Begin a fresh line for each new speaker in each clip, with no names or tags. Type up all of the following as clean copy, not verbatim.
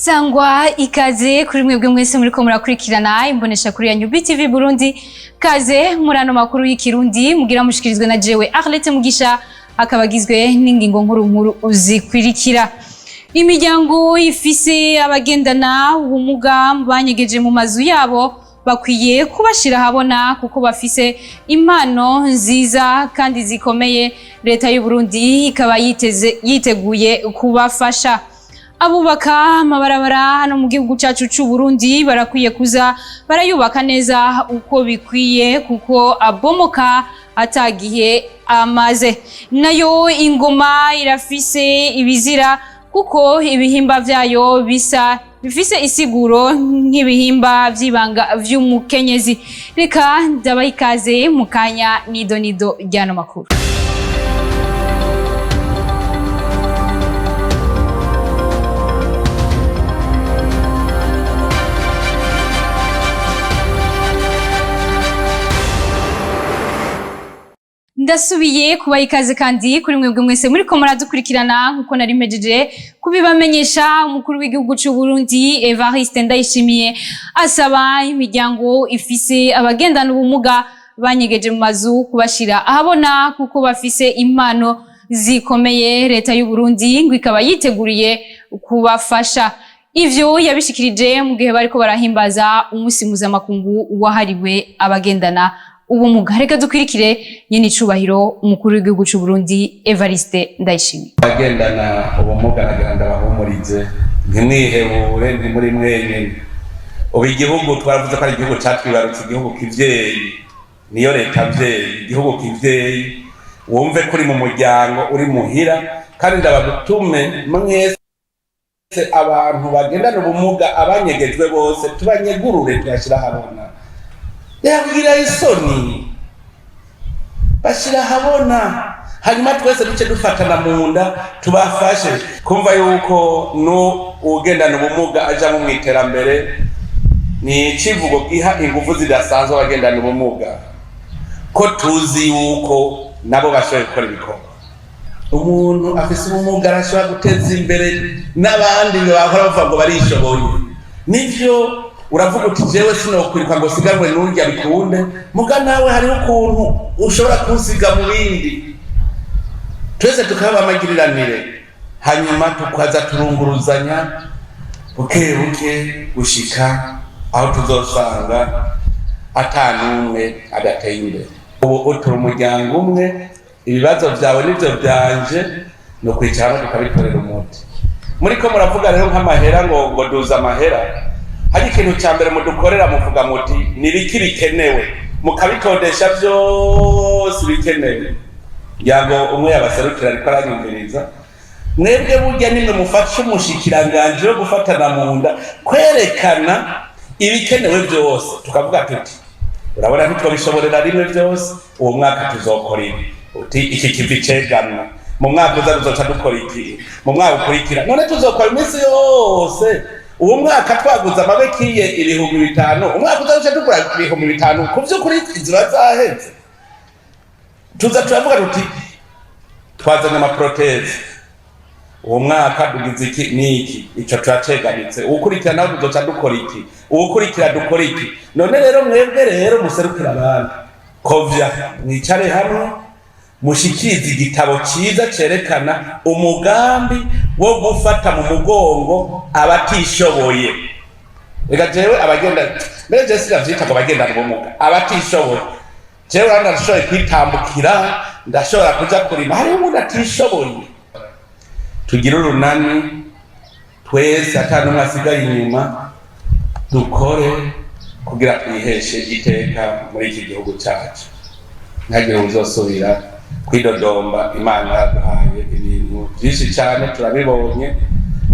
Sangwa ikaze kuri mwebwe mwese muriko murakurikirana imbonesha kuri yanyu BTV Burundi. Kaze muri ano makuru y'ikirundi mugira mushikirizwe na jewe Arlette Mugisha, akaba agizwe n'ingingo nkuru nkuru zikurikira. Imiryango ifise abagendana ubumuga banyegeje mu mazu yabo bakwiye kubashira ahabona kuko bafise impano nziza kandi zikomeye. Leta y'u Burundi ikaba yiteze yiteguye kubafasha. Abubaka amabarabara hano mu gihugu cacu c'u Burundi barakwiye kuza barayubaka neza uko bikwiye kuko abomoka atagihe amaze. Nayo ingoma irafise ibizira kuko ibihimba vyayo bisa bifise isiguro nk'ibihimba vy'ibanga vy'umukenyezi. Reka ndabaha ikaze mu kanya nido nido ry'ano makuru. Ndasubiye kubaha ikaze kandi kuri mwebwe mwese muriko muradukurikirana. Nkuko nari mpejeje kubibamenyesha, umukuru w'igihugu c'u Burundi Evariste Ndayishimiye asaba imiryango ifise abagendana ubumuga banyegeje mu mazu kubashira ahabona kuko bafise impano zikomeye. Leta y'u Burundi ngo ikaba yiteguriye kubafasha. Ivyo yabishikirije mu gihe bariko barahimbaza umunsi mpuzamakungu wahariwe abagendana ubumuga. Reka dukwirikire nyene icubahiro umukuru w'igihugu c'u Burundi Evariste Ndayishimiye.
Abagendana ubumuga nagira ndabahumurize, ntimwihebure, ntimuri mwenyene. Ubu igihugu twaravuze ko ari igihugu catwibarutse, igihugu kivyeyi, niyo leta vyeyi, igihugu kivyeyi. Wumve ko uri mu muryango, uri muhira. Kandi ndabagutume mwese abantu bagendana ubumuga, abanyegejwe bose tubanyegurure, tuyashira ahabona. Yabwira isoni bashira ahabona, hanyuma twese duce dufatana mu nda tubafashe kumva yuko nu ugendana ubumuga aja mu iterambere. Ni icivugo giha ingufu zidasanzwe abagendana ubumuga, ko tuzi yuko nabo bashoboye gukora ibikorwa. Umuntu afise ubumuga arashobora guteza imbere n'abandi bahora bavuga ngo barishoboye. Nivyo, uravuga uti jewe sinokwiruka ngo siganwe n'urya bikunde, muga nawe hariho ukuntu ushobora kunsiga mu bindi, twese tukaba amagiriranire, hanyuma tukaza turunguruzanya buke buke gushika aho tuzosanga ata n'umwe adateye imbere. Ubu utura umuryango umwe, ibibazo vyawe nivyo vyanje, ni ukwicara hamwe tukabitorera umuti. Muriko muravuga rero nk'amahera ngo duza amahera, hari ikintu ca mbere mudukorera, muvuga muti ni biki bikenewe, mukabitondesha vyose bikenewe. Ngira ngo umwe yabaserukira ariko aranyumviriza. Mwebwe burya nimwe mufashe umushikiranganji wo gufatana mu nda kwerekana ibikenewe vyose, tukavuga tuti urabona ntitwabishoborera rimwe vyose, uwo mwaka tuzokora ibi, uti iki kivi cegamwa mu mwaka uza tuzoca dukora iki, mu mwaka ukurikira. None tuzokora iminsi yose? Uwo mwaka twaguze amabekiye 5000, umwaka uza duca tugura 5000. Ku vy'ukuri ziba zaheze. Tuza turavuga tuti twazanye amaproteze, uwo mwaka dugize iki n'iki, ico turacegamitse, uwukurikira nawe tuzoca dukora iki, uwukurikira dukora iki. None rero mwebwe rero muserukira abandi kovya, mwicare hamwe mushikirize igitabo ciza cerekana umugambi wo gufata mu mugongo abatishoboye. Reka jewe abagenda mbere je sinavyita ngo abagendana ubumuga, abatishoboye. Jewe urabona ndashoboye kwitambukira, ndashobora kuja kurima, hariho umuntu atishoboye. Tugire urunani twese, ata n'umwe asigaye inyuma, dukore kugira twiheshe iteka muri iki gihugu cacu, ntagire uzosubira kwidodomba. Imana yaduhaye ibintu byinshi cyane, turabibonye.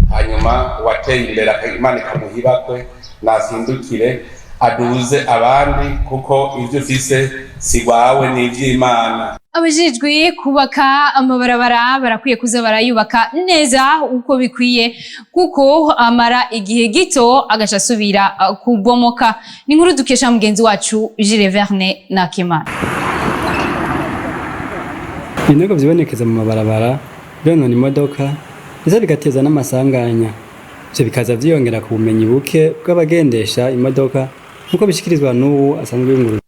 Hanyuma uwateye imbere Imana ikamuha ibakwe, nazindukire aduze abandi, kuko ibyo ufise si rwawe, ni iby'Imana.
Abajejwe kubaka amabarabara barakwiye kuza barayubaka neza uko bikwiye kuko amara igihe gito agaca asubira kubomoka. Ni inkuru dukesha mugenzi wacu Jules Verne Nakimana.
Ibinogo vyibonekeza mu mabarabara bironona imodoka, ndetse bigateza n'amasanganya. Ivyo bikaza vyiyongera ku bumenyi buke bw'abagendesha imodoka, nk'uko bishikirizwa n'uwu asanzwe yunguruza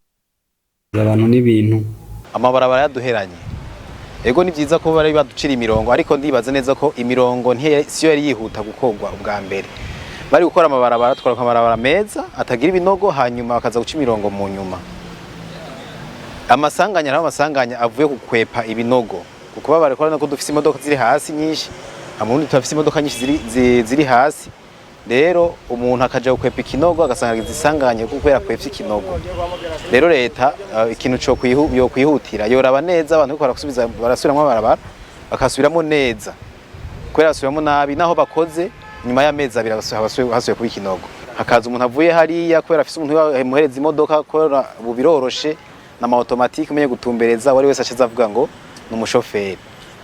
abantu n'ibintu.
Amabarabara yaduheranye. Ego, ni byiza ko bari baducira imirongo, ariko ndibaza neza ko imirongo siyo yari yihuta gukorwa. Ubwa mbere bari gukora amabarabara, twara amabarabara meza atagira ibinogo, hanyuma bakaza guca imirongo mu nyuma. Amasanganya naho, amasanganya avuye ku kwepa ibinogo, kuko bari kubona ko dufise imodoka ziri hasi nyinshi. Amurundi turafise imodoka nyinshi ziri hasi. Rero umuntu akaja gukwepa ikinogo, agasanga zisanganye kuko yakwepye ikinogo. Rero leta, ikintu co yo kwihutira, yoraba neza abantu bariko barasubiza, barasubiramwo amabarabara, bakasubiramo neza, kubera basubiramo nabi, naho bakoze nyuma y'amezi 2 hasubiye kuba ikinogo, hakaza umuntu avuye hariya kubera afise umuntu yamuhereza imodoka, kubera ubu biroroshe n'ama automatique, umenye gutumbereza, wari wese ashize avuga ngo ni umushoferi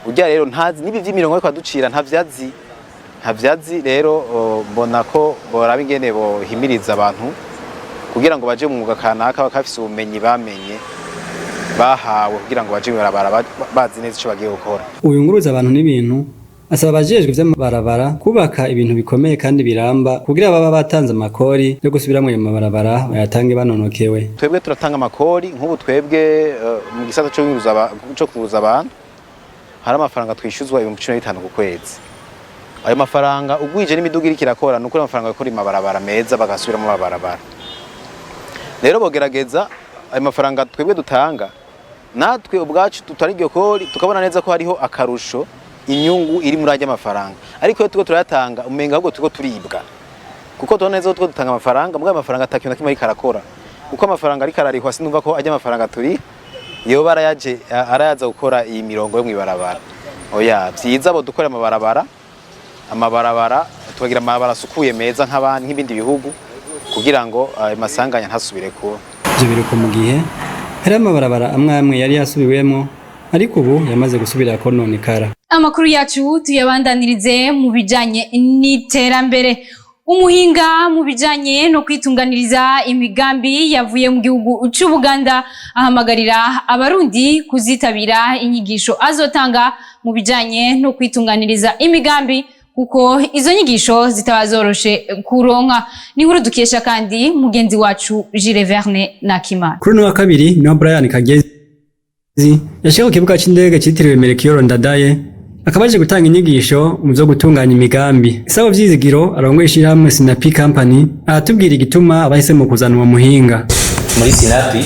urya. Rero ntazi n'ibi vy'imirongo ariko aducira, ntavyazi, ntavyazi. Rero mbona ko boraba ingene bohimiriza abantu kugira ngo baje mu mwuga kanaka, bakafise ubumenyi bamenye bahawe, kugira ngo baje mw'ibarabara bazi neza ico bagiye gukora.
Uyunguruza abantu n'ibintu asaba abajejwe ivy'amabarabara kubaka ibintu bikomeye kandi biramba, kugira baba batanze amakori yo gusubiramwo ayo mabarabara bayatange banonokewe.
Twebwe turatanga amakori. Nk'ubu twebwe, mu gisata co kuvuza abantu, hari amafaranga twishyuzwa 15,000 ku kwezi. Ayo mafaranga ugwije n'imiduga iriko irakora, ni ukuri amafaranga yakora amabarabara meza, bagasubiramo amabarabara. Rero bogerageza ayo mafaranga twebwe dutanga, natwe ubwacu tutari iryo kori, tukabona neza ko hariho akarusho, inyungu iri muri ajya mafaranga. Ariko iyo turiko turayatanga, umenga ahubwo turiko turibwa, kuko tubona neza ko turiko dutanga amafaranga, mugabo amafaranga atakintu na kimwe ariko arakora, kuko amafaranga ariko ararihwa. Sinumva ko ajya amafaranga turi yoba arayaje arayaza gukora iyi mirongo yo mw'ibarabara. Oya, vyiza bo dukora amabarabara, tukagira amabarabara asukuye meza nk'abandi, nk'ibindi bihugu, kugira ngo ayo masanganya ntasubire kuba.
Ivyo biruko mu gihe hari amabarabara amwe amwe yari yasubiwemwo, ariko ubu yamaze gusubira kononekara.
Amakuru yacu tuyabandanirize mu bijanye n'iterambere. Umuhinga mu bijanye no kwitunganiriza imigambi yavuye mu gihugu c'Ubuganda ahamagarira Abarundi kuzitabira inyigisho azotanga mu bijanye no kwitunganiriza imigambi, kuko izo nyigisho zitaba zoroshe kuronka. Ni inkuru dukesha kandi mugenzi wacu Gilles Verne Nakimana.
Kuri uno wa kabiri niho Brian Kagezi yashika ku kibuga c'indege citiriwe Melchior Ndadaye, akaba aje gutanga inyigisho mu vyo gutunganya imigambi. Isabo Vyizigiro arongoye ishirahamwe Sinapi Company aratubwira igituma abahisemo kuzana uwo muhinga.
Muri Sinapi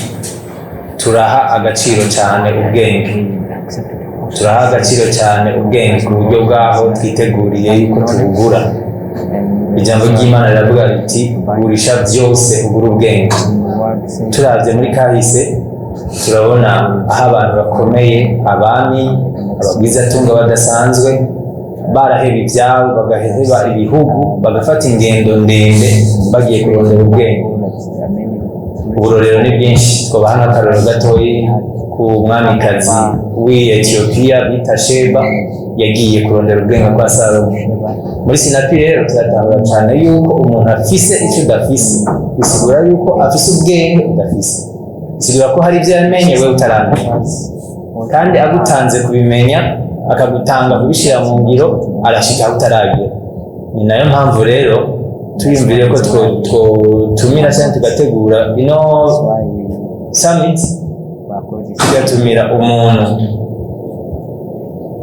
turaha agaciro cyane ubwenge, turaha agaciro cyane ubwenge, ku buryo bwaho twiteguriye yuko tubugura. Ijambo ry'Imana riravuga riti: "Gurisha byose ugura ubwenge." Turavye muri kahise, turabona aho abantu bakomeye, abami, abagwizatunga badasanzwe, baraheba ibyabo, bagaheba ibihugu, bagafata ingendo ndende bagiye kurondera ubwenge. Uburorero ni bwinshi. Twabaha nk'akarorero gatoyi ku mwamikazi w'i Etiyopiya bita Sheba, yagiye kurondera ubwenge kwa Salomo. Muri Sinapi rero turatahura cyane yuko umuntu afise icyo udafise, bisigura yuko afise ubwenge udafise, bisigura ko hari ibyo yamenye we utaramenya, kandi agutanze kubimenya, akagutanga kubishyira mu ngiro, arashika aho utaragera. Ni nayo mpamvu rero tuyumvire ko twotumira cyangwa tugategura ino summit, tugatumira umuntu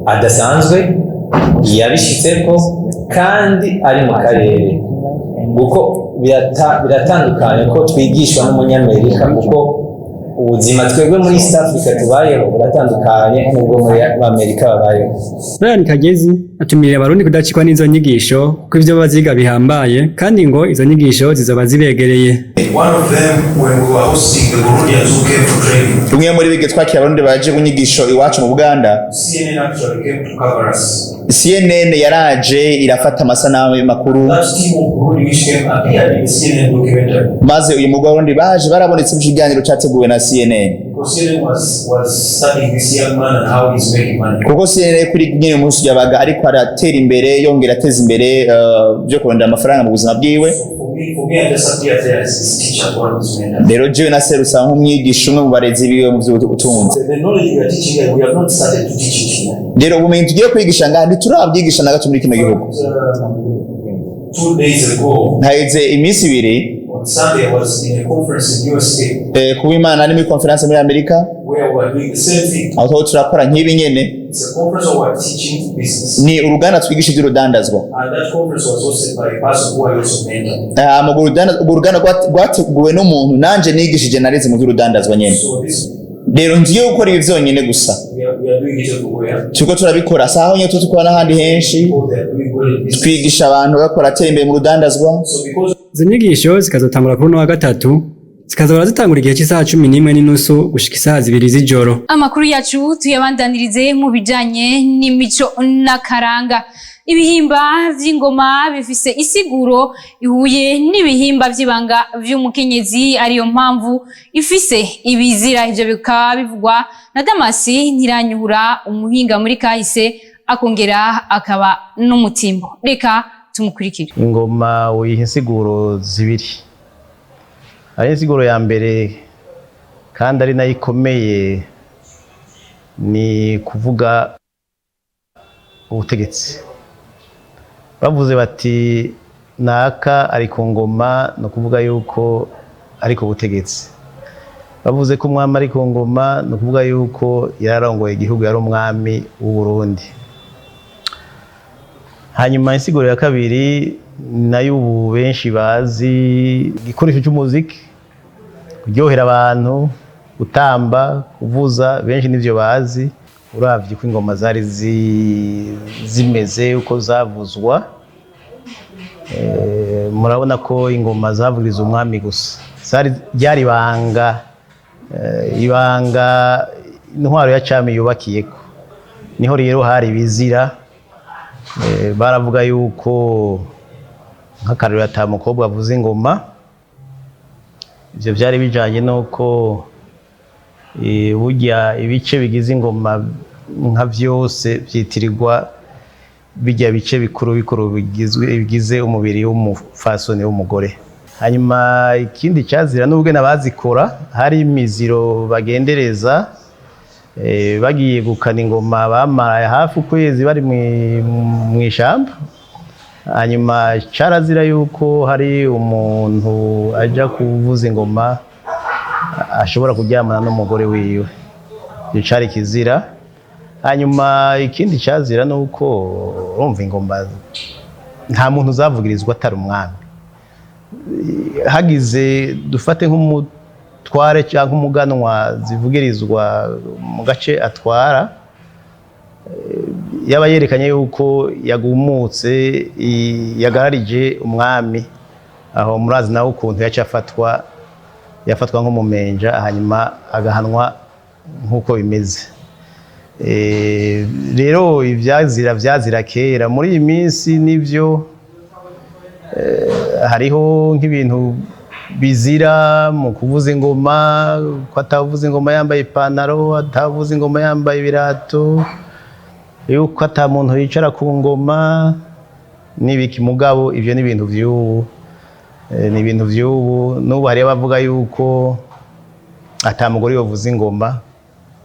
adasanzwe yabishitseko kandi ari mu karere, kuko biratandukanye ko twigishwa n'Umunyamerika, kuko ubuzima twebwe muri East Africa tubayeho buratandukanye n'ubwo muri Amerika babayeho.
Brian Kagezi atumirira Abarundi kudacikwa n'izo nyigisho, kuko ivyo baziga bihambaye, kandi ngo izo nyigisho zizoba zibegereye.
One of them, when we were hosting the Burundians who came for training,
Rumwe muri bige twakira Abarundi baje ku nyigisho iwacu mu Buganda,
CNN actually came to cover us.
CNN yaraje irafata amasanamu y'amakuru.
That team of Burundi which came appeared in the CNN documentary.
Maze uyu mugwi w'Abarundi baje barabonetse mu kiganiro cyateguwe na CNN.
Because CNN was studying this young man and how he's making money.
Kuko CNN kuri nyine umunsi yabaga ariko aratera imbere, yongera ateza imbere byo kurondera amafaranga mu buzima bwiwe.
So for me, I just appeared there as his teacher, one of his mentors.
Rero jewe naserutsa nk'umwigisha, umwe mu barezi biwe mu by'ubutunzi.
The knowledge we are teaching here, we have not started to teach it here.
Rero ubumenyi tugiye kwigisha ngaha ntiturabwigisha na gato muri kino gihugu.
2 days ago,
Haheze iminsi 2,
on Sunday, I was in a conference in USA
kuba Imana ari muri conference muri Amerika,
where we are doing the same thing.
Aho turiko turakora nk'ibi nyene.
It's a conference where we are teaching business.
Ni uruganda twigisha iby'urudandazwa.
And that conference was hosted by a person who I also mentored.
Urwo ruganda rwateguwe n'umuntu nanje nigishije, narize mu by'urudandazwa nyene.
So this,
Rero ngiye gukora ibi vyonyene gusa.
we are doing it everywhere.
Turiko turabikora saho nyene, tukora n'ahandi henshi.
People, they are doing well in business.
Twigisha abantu bakora atera imbere mu rudandazwa.
So because
Izo nyigisho zikazotangura kuri uno wa gatatu, zikazahora zitangura igihe cy'isaha 11:30 gushika isaha 2 z'ijoro.
Amakuru yacu tuyabandanirize mu bijanye n'imico n'akaranga. Ibihimba vy'ingoma bifise isiguro ihuye n'ibihimba vy'ibanga vy'umukenyezi, ariyo mpamvu ifise ibizira. Ivyo bikaba bivugwa na Damasi Ntiranyuhura, umuhinga muri kahise, akongera akaba n'umutimbo. Reka tumukurikire.
Ingoma uyiha insiguro zibiri. Hari insiguro ya mbere, kandi ari nayo ikomeye, ni kuvuga ubutegetsi. Bavuze bati naka ari ku ngoma, ni ukuvuga yuko ari ku butegetsi. Bavuze ko umwami ari ku ngoma, ni ukuvuga yuko yararongoye igihugu, yari umwami w'u Burundi. Hanyuma insiguro ya kabiri, nayo ubu benshi bazi, igikoresho cy'umuziki, kuryohera abantu, gutamba, kuvuza, benshi nivyo bazi. Uravye uko ingoma zari zimeze, uko zavuzwa, murabona ko ingoma zavugiriza umwami gusa. Zari ryari ibanga, ibanga intwaro ya cami yubakiyeko. Niho rero hari ibizira. Baravuga yuko nk'akarorero ata mukobwa avuza ingoma. Ivyo vyari bijanye n'uko burya ibice bigize ingoma nka vyose vyitirirwa bijya bice bikuru bikuru bigize umubiri w'umufasoni, w'umugore. Hanyuma ikindi cyazira n'ubwo n'abazikora hari imiziro bagendereza. Bagiye gukana ingoma, bamara hafi ukwezi bari mw'ishamba. Hanyuma carazira yuko hari umuntu aja kuvuza ingoma ashobora kuryamana n'umugore wiwe. Ico cari kizira. Hanyuma ikindi cazira nuko urumva ingoma nta muntu uzavugirizwa atari umwami. Hagize, dufate nk'umutware cyangwa umuganwa, zivugirizwa mu gace atwara, yaba yerekanye yuko yagumutse, yagararije umwami. Aho murazi nawe ukuntu yaca afatwa, yafatwa nk'umumenja, hanyuma agahanwa nk'uko bimeze. Rero ivyazira vyazira kera. Muri iyi minsi nivyo, hariho nk'ibintu bizira mu kuvuza ingoma, ko atavuza ingoma yambaye ipantaro, atavuza ingoma yambaye ibirato, yuko ata muntu yicara ku ngoma n'ibiki. Mugabo ivyo ni ibintu vy'ubu. Ni ibintu vy'ubu. N'ubu hariyo abavuga yuko ata mugore yovuza ingoma,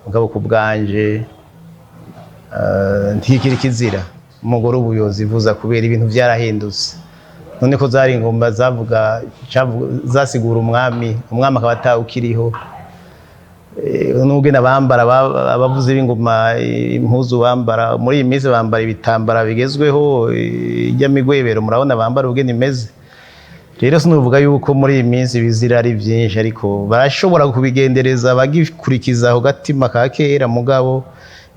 mugabo ku bwanje ntikiri kizira. Umugore ubu yozivuza kubera ibintu vyarahindutse. None ko zari ingoma zavuga, zasigura umwami, umwami akaba atawukiriho, n'ubwo bambara abavuzi b'ingoma impuzu bambara muri iyi minsi, bambara ibitambara bigezweho, ijya migwebero murabona bambara ubugeni imeze. Rero sinuvuga yuko muri iyi minsi bizira ari byinshi, ariko barashobora kubigendereza bagikurikiza aho gatima ka kera, mugabo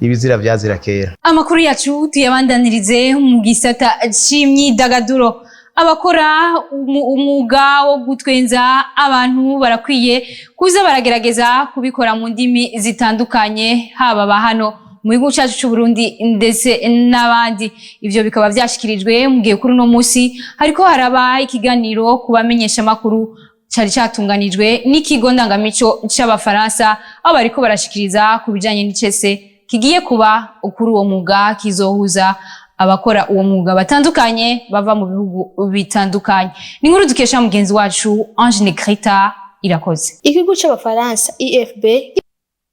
ibizira vyazira kera.
Amakuru yacu tuyabandanirize mu gisata c'imyidagaduro. Abakora umwuga wo gutwenza abantu barakwiye kuza baragerageza kubikora mu ndimi zitandukanye, haba aba hano mu gihugu cyacu c'u Burundi ndetse n'abandi. Ivyo bikaba vyashikirijwe mu gihe kuri uno musi hariko haraba ikiganiro ku bamenyeshamakuru cari catunganijwe n'ikigo ndangamico c'Abafaransa, aho bariko barashikiriza ku bijanye n'icese kigiye kuba kuri uwo mwuga, kizohuza abakora uwo mwuga batandukanye bava mu bihugu bitandukanye. Ni inkuru dukesha mugenzi wacu Ange Negrita Irakoze.
Ikigo c'Abafaransa IFB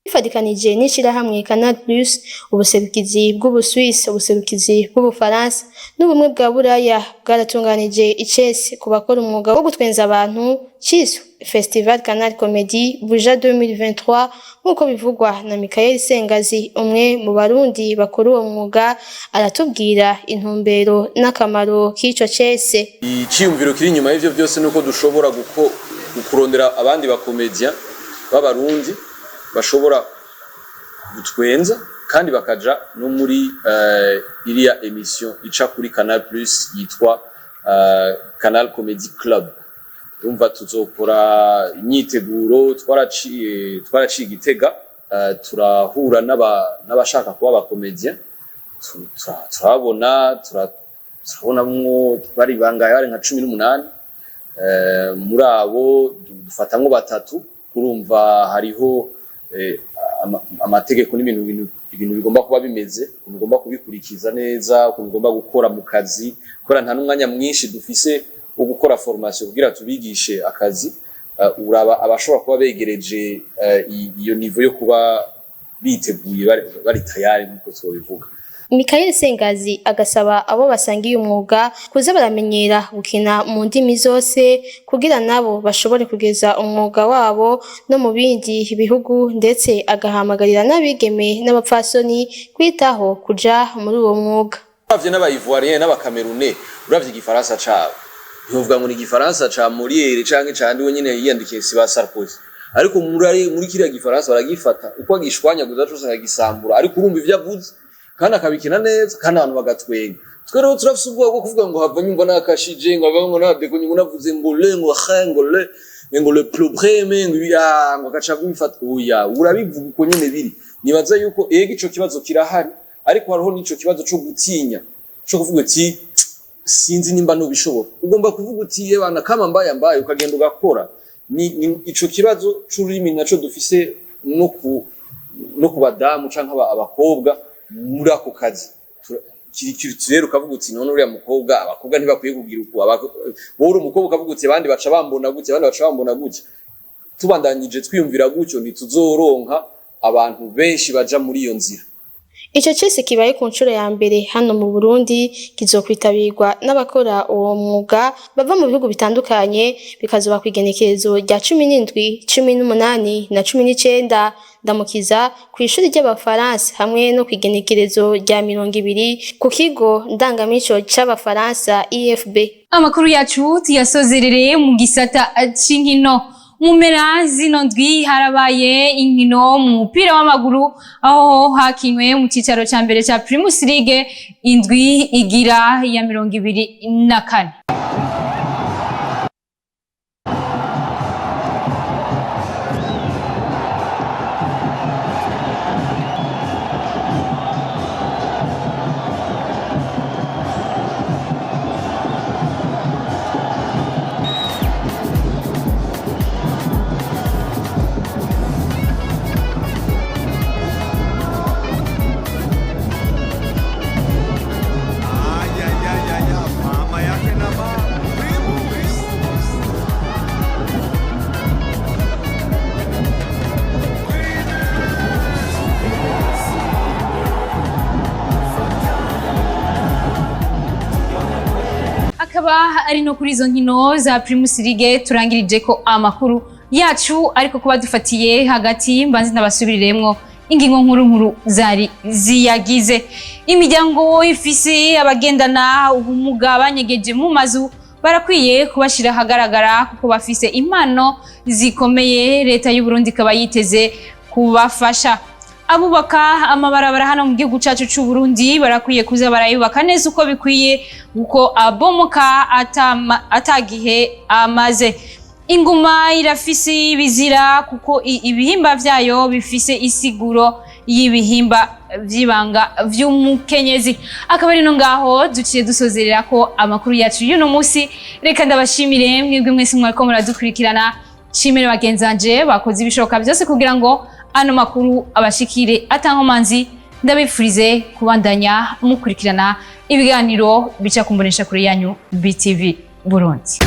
Bifadikanije n'ishirahamwe Canal Plus, ubuserukizi bw'Ubuswisi, ubuserukizi bw'Ubufaransa n'ubumwe bwa Buraya bwaratunganije icese ku bakora umwuga wo gutwenza abantu ciswe Festival Canal Comedy Buja 2023, nk'uko bivugwa na Michael Sengazi, umwe mu Barundi bakora uwo mwuga. Aratubwira intumbero n'akamaro k'ico cese.
Iciyumviro kiri inyuma y'ivyo byose nuko dushobora kurondera abandi ba comédiens b'Abarundi bashobora gutwenza kandi bakaja no muri iriya émission ica kuri Canal Plus yitwa Canal Comedy Club. Urumva tuzokora imyiteguro, twaraciye Igitega, turahura n'abashaka kuba aba comédiens, turabona turabonamwo bari bangaye, bari nka 18. Muri abo dufatamwo batatu. Urumva hariho amategeko n'ibintu ibintu bigomba kuba bimeze, ukuntu ugomba kubikurikiza neza, ukuntu ugomba gukora mu kazi, kubera nta n'umwanya mwinshi dufise wo gukora formation kugira tubigishe akazi. Uraba abashobora kuba begereje iyo niveau yo kuba biteguye, bari tayari nk'uko twobivuga.
Michael Sengazi agasaba abo basangiye umwuga kuza baramenyera gukina mu ndimi zose kugira nabo bashobore kugeza umwuga wabo no mu bindi bihugu, ndetse agahamagarira n'abigeme n'abapfasoni kwitaho kuja muri uwo mwuga.
Uravye n'aba Ivoirien n'aba Camerounais, uravye igifaransa cabo ntiwovuga ngo ni igifaransa ca Molière canke ca ndiwe nyene yiyandikiye, si ba Sarkozy, ariko muri kiriya gifaransa baragifata uko agishwanyaguza cose akagisambura, ariko urumva ivyo avuze kandi akabikina neza kandi abantu bagatwenga. Twe rero turafise ubwoba bwo kuvuga ngo hava nyumva nakashije, ngo hava ngo nadeko, ngo navuze ngo le, ngo xe, ngo le, ngo le problème, ngo ibi, ngo agaca bifata. Oya, urabivuga uko nyene biri. Nibaza yuko ego ico kibazo kirahari, ariko hariho n'ico kibazo co gutinya, co kuvuga uti sinzi nimba nubishobora. Ugomba kuvuga uti yebana kama mbaye mbaye, ukagenda ugakora. Ni ico kibazo c'ururimi naco dufise no ku badamu canke abakobwa muri ako kazi. Kiri rero ukavuga uti none uriya mukobwa, abakobwa ntibakwiye kugira uku, wowe uri umukobwa ukavuga uti abandi baca bambona gutya, abandi baca bambona gutya. Tubandanyije twiyumvira gutyo ntituzoronka abantu benshi baja muri iyo nzira.
Ico cese kibaye ku nshuro ya mbere hano mu Burundi, kizokwitabirwa n'abakora uwo mwuga bava mu bihugu bitandukanye, bikazoba kw'igenekerezo rya 17, 18 na 19 Ndamukiza kw'ishuri ry'Abafaransa, hamwe no kw'igenekerezo rya 20 ku kigo ndangamico c'Abafaransa IFB.
Amakuru yacu tuyasozerereye mu gisata c'inkino. Mu mpera zino ndwi harabaye inkino mu mupira w'amaguru, aho hakinwe mu cicaro ca mbere ca Primus League indwi igira ya 24.
Mama yake na baba.
Akaba ari no kuri izo nkino za Primus League turangirije ko amakuru yacu, ariko kuba dufatiye hagati mbanze ndabasubiriremwo ingingo nkuru nkuru zari ziyagize. Imiryango ifise abagendana ubumuga banyegeje mu mazu barakwiye kubashira ahagaragara kuko bafise impano zikomeye, leta y'u Burundi ikaba yiteze kubafasha. Abubaka amabarabara hano mu gihugu cacu c'u Burundi barakwiye kuza barayubaka neza uko bikwiye, kuko abomoka atagihe amaze. Inguma irafise ibizira kuko ibihimba vyayo bifise isiguro y'ibihimba vy'ibanga vy'umukenyezi. Akaba ari no ngaho duciye dusozerera ko amakuru yacu y'uno musi. Reka ndabashimire mwebwe mwese mwariko muradukurikirana, nshimire bagenzanje bakoze ibishoboka byose kugira ngo ano makuru abashikire atankomanzi. Ndabifurize kubandanya mukurikirana ibiganiro bica kumbonesha kure yanyu BTV Burundi.